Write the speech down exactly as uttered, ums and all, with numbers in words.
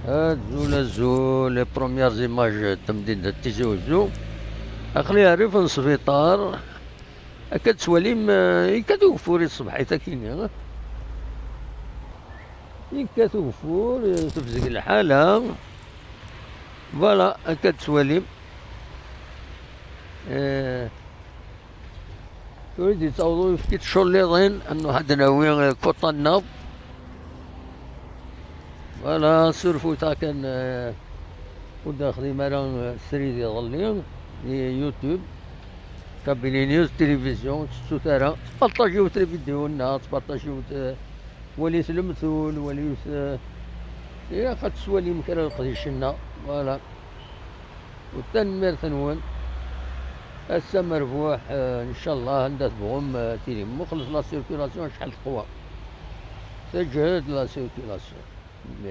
Azul, azul, les premières images n temdint n Tizi Uzzu. Aql-i rrif n sbiṭar. Akka tettwalim, eh, yekkat ugeffur i tṣebḥit akini. Yekkat ugeffur, eh, tebzeg lḥala. Voilà, akka tettwalim. Eh, Ur d-yettaweḍ uyefki, tculliḍin, ad nruḥ ad d-nawi, eh, kuṭa-nneɣ. Voilà, surfut-aɣ kan, eh, ur d-nexdim ara, eh, srid iḍelli di YouTube, Kabylie News Télévision, ur tettut ara, tpartajiwet lvidyu-nneɣ, tpartajiwet, eh, walit lemtul, walit, eh, ilaq ad tettwalim kra n leqdic-nneɣ, voilà. U tanemmirt-nwen. Ass amerbuḥ, eh, ncallah, anda tebɣum, eh, tilim. Muqlet la circulation acḥal teqwa. Teǧhed la circulation.